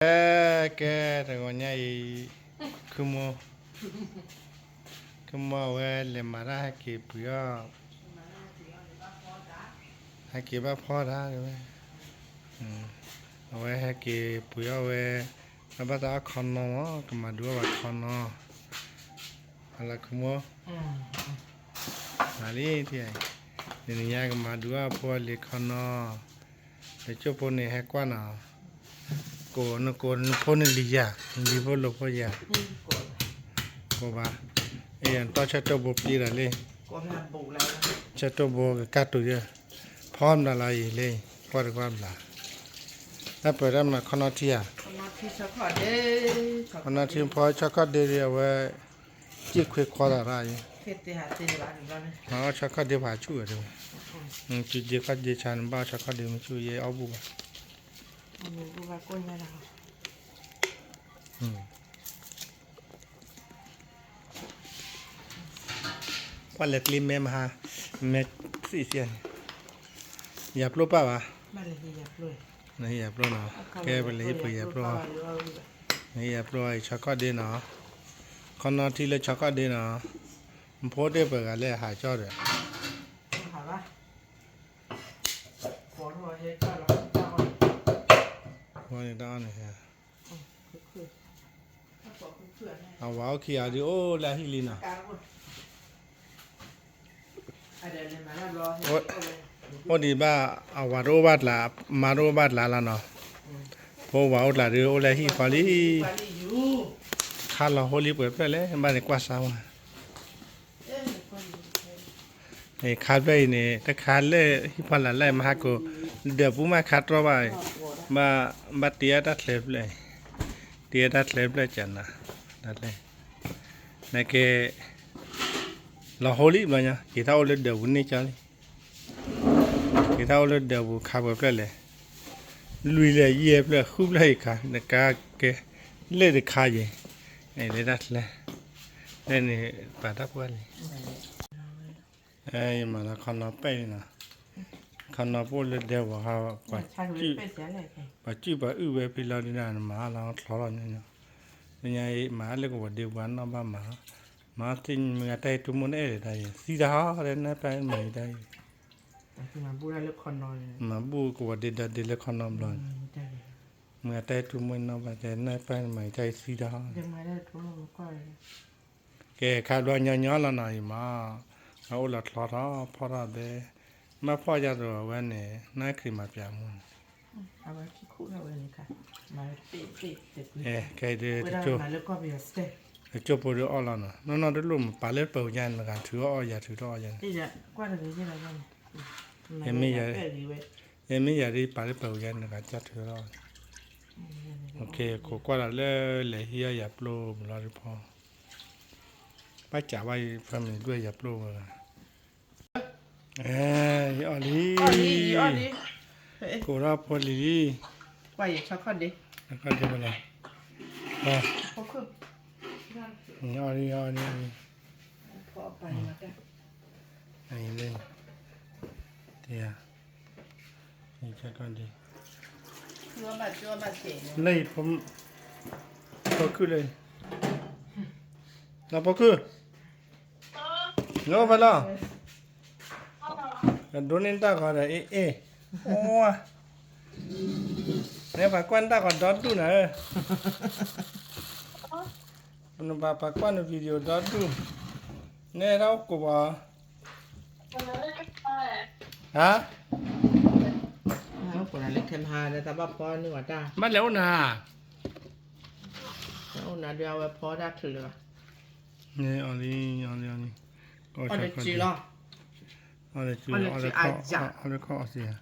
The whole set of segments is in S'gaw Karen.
ကဲ တဂီၤညါအံၤ ခုမိၢ် ခုမိၢ်အဝဲလဲၤမၤတၢ်ဟဲက့ၤပှ့ၤအီၣ် ဟဲက့ၤဘၣ်ဖီတၢ်ဝဲ အဝဲဟဲက့ၤပှ့ၤအီၣ်ဝဲ အဘၣ်တၢ်အီၣ်ခီနီမး ကမၤဒုးအီၣ်ဘၣ်ခီနီ အလၢခုမိၢ် မၤလံ နညါကမၤဒုးအီၣ်ဖိအလံၤခီနီ တကၠိၢ်ဖိန့ၣ်ဟဲကွၢ်နီၤ ကိးနကိးနဖိနလံၤယၤ နလံၤဖိလိာ်ဖိယၤ ကိးဘၣ် အဲၣ်ယၤတီၢ်ဆၢတိၢ်ဘိပျံၤဒီးလံ ဆၢတိၢ်ဘိကကၢ်တူာ်ယဲ ဖီမတၤလီၤအံၤလံ ကွၢ်တကွၢ်ဘျး တၢ်ပၢၤတၢ်မၤခီနီထံဧါ ခီနီထံဖီဆၢခီၣ်ဒ့ဒ်အဝဲ စ့ၢ်ခွ့ခွီသးရၣ်အံၤ ဆၢခီၣ်ဒ့ပှၤဆူၣ်ဝဲတဝဲ စုဒ့ခီၣ်ဒ့ဆါနဘၣ်ဆၢခီၣ်ဒ့မ့ၢ်ဆူၣ်ယဲအီၣ်ဘူၣ်ဘၣ် ကွၢ်လဲၤကျ့မဲမဟါ မဲသ့ၣ်စဲန့ၣ် ယၤပျိပၢ်ဘၣ် နဟ့ၣ်ယၤပျိနီၤ ကဲပလဲၤဟ့ၣ်ပှ့ၤယၤပျိ နဟ့ၣ်ယၤပျိအံၤဆၢခီၣ်ဒ့နီၤ ခီနီထံလၢဆၢခီၣ်ဒ့နီၤ မဖိတ့ၢ်ပှဲၤဂၤလၢဟးကၠီဒီး အဝၤအိၣ်ခံဂၤဒုးအိၣ်လၢအဟံၣ်လံနီၤ အိၣ်ဒံးဘၣ် အဝၤတအိၣ်ဘၣ်ကျါ မါတအိၣ်ဘၣ်ကျါလီၤနီၤ ဖိဝၤအိၣ်ကျါဒုးအိၣ်လၢဟံၣ်ဃီလံ ခါလီၤဟိလံပှဲၤဖျၢၣ်လဲၣ် ဘၣ်န့ၣ်ကွၢ်စါမး ခါဖျၢၣ်အံၤန့ၣ် တခါလၢဟံၣ်ဖီလာ်လၢမဟါကိၢ် ဒၢးပူၤမးခါတြီဘၣ် ဘၣ်တ့အတၢ်ချဲဖျၢၣ် တ့အတၢ်ချဲဖျၢၣ်ကနၤ နကဲ လီၤဟိလံဘျီညါ က့ၤထီၣ်အိၣ်လၢဒၢးပူၤန့ၢ်ကၠီလံ က့ၤထီၣ်အိၣ်လၢဒၢးပူၤခါပှဲၤဖျၢၣ်လဲၣ် လွံၢ်ဖျၢၣ်ယဲၢ်ဖျၢၣ်ဃုဖျၢၣ်အံၤခါ နကါကဲ လၢတခါယဲၢ် လၢတၢ်ချဲ လၢန့ၣ် ပာ်တၢ်ပှၢ်လံ ယမၤလၢခီနီပဲၣ်လံနီၤ ခီနီပအိၣ်လၢဒဲဝီၤဟါ ပှၤစုၣ်ပှၤအုၣ်ဝဲဖဲလီၤဒုနၤ နမၤလီၤချီလီၤန့ၣ် လၢညါအံၤ မၤလၢကဝီၤဒ့ပှၤနီၣ်ဘၣ်မၤ မၤသ့ၣ်မ့ၢ်ဂၤတၢ်အံၤထူမိၣ်န့ၣ်အဲၣ်ဒိးတၢ်အံၤ သံတၢ်ဟီဒီးနၢ်ပၢၢ်မၤအံၤတၢ်အံၤ မၤဘူၣ်ကဝီၤဒ့ဒီဒ့လၢခီနီဘျီ မ့ၢ်ဂၤတၢ်အံၤထူမိၣ်နီၣ်ဘၣ်တဲနၢ်ပၢၢ်မၤအံၤတၢ်အံၤသံတၢ်ဟီ ကဲခါဘျီညီညီလီၤနီၤအံၤမး အအိၣ်လီၤချီထီၣ်ဖီၣ်ထီၣ်ဘဲ မ့ၢ်ဖီၣ်ယၤတဝဲန့ၣ် နၢ်ခရံာ်မၤပၠးမူန့ၣ် ခဲအံၤဒုး တကၠိဖိဒုးအီၣ်လီၤနီၤ နီၢ်နီၢ်တလိၣ်မး ပာ်လၢပဝဲယါန့ၣ် နဂၤထုးအီၣ်အီၣ်ယၤထုးထီၣ်အီၣ်ယၤန့ၣ် မ့ၢ်ယၤဒ်ပာ်လၢပဝဲယါန့ၣ် နဂၤကၢ်ထုးထီၣ်အီၣ် ခိးကွၢ်လီၤလၢလဲၤဟံးအီၣ်ယၤပျိမုၢ်လီၤဒုးဖီ ဘၣ်စးဘၣ်ဖၢမုၢ်ဒွဲၣ်ယၤပျိဝဲ ယအီၣ်လံ ကိးထီၣ်ဖိလံၤလံ ခီဒ့ဘၣ်လီၤ အီၣ်လံ အီၣ်လံ အီၣ်လံ အံၤလံ တယၤ အံၤခီဒ့ လၢအံၤ ဖိခုၣ်လၢ လီၤဖိခုၣ် လီၤဖဲလီၤ ဒိးန့ၢ်တၢ်ဃီဒီး အ့ၣ် အ့ၣ် အိၣ် နဲပှၤကွၢ်နတၢ်ဃီဒီဒူၣ်နၤဧၢ နဘၣ်ပှၤကွၢ်န video ဒီဒူၣ် နဲဒၣ်အိၣ်ကိးဘၣ် ဟါ ဘၣ်လဲၤအိၣ်နၤ အိၣ်နၤဒုးအဝဲဖီတၢ်ချုးလၢၤဘၣ် အီၣ်လံ အီၣ်လံ အီၣ်လံ အီၣ်လၢခီၣ်အီၣ်စ့ အီၣ်လၢခီၣ်အီၣ်စ့ အီၣ်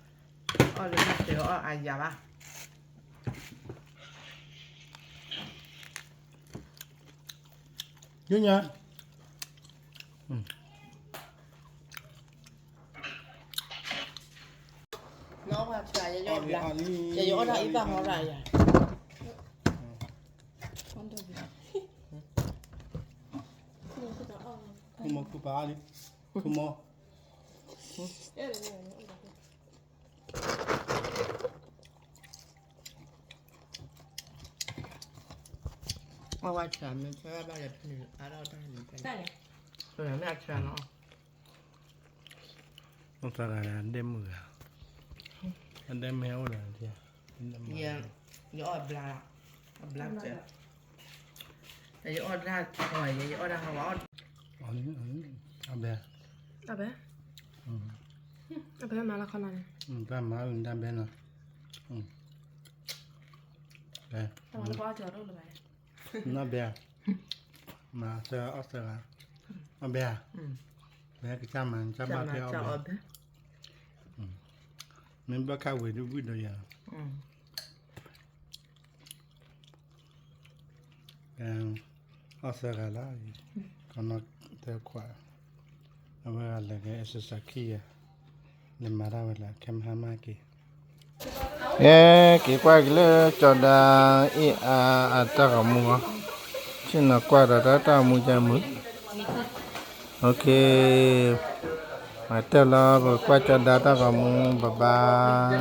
လၢခီၣ်အီၣ်စ့ အီၣ်အယၤဘၣ် ညါ ယအီၣ်တၢ်အံၤဘၣ်ဟီရၣ်ယၤ ခူမီခူပာ်အီၤလံ ခူမီ အီၣ် ဝါဆၢမ့ၢ်ဆၢဘၣ်လဲၣ်ဖဲန့ၣ် အါထီၣ်တၢ်န့ၣ်ဖဲန့ၣ်, မ့ၢ်အဆၢနီၤ, အိၣ်သဂၤဒဲးမုၢ်ဂၤ, အဒဲမုၢ်ဟဲအိၣ်ဒီး, ယအီၣ်ဘျါ, အဘျါကဲ, ယအီၣ်တၢ်, ယအီၣ်တၢ်ဟီဝါအီၣ်, အဘဲ, အဘဲ, အဘဲမၤလၢခီနီၤန့ၣ်, တၢ်မၤအုၣ်တၢ်ဘဲနီၤ, ဘဲ, နီၢ်ဘဲဧါ, မၤသၢအီၣ်သၢဂၤ, အီၣ်ဘဲဧါ, ဘဲကစၢ်မၤကစၢ်ဘၣ်တဲအီၣ်ဘဲ, မ့ၢ်ဘၣ်ခၣ်ဝံၤဒုးဝံၣ်ဒီးယၤ, အီၣ်သၢဂၤလီၤ, ကနီၢ်သၢခွါ, အဝဲဂၤလဲၤက့ၤ exercise ခံဂၤ, လဲၤမၤတၢ်ဝဲလၢ ခဲမဟါမၢ်က့ၤ က့ၤကွၢ်က့ၤလၢကၠီဒါအ့ၣ်အါအတၢ်ဂီၤမူ, ဆ့ၣ်နီၤကွၢ်ဒီးတၢ်တၢ်ဂီၤမူကမုာ်, မၤတၢ်လီၤ ပကွၢ်ကၠီဒါတၢ်ဂီၤမူ, bye bye.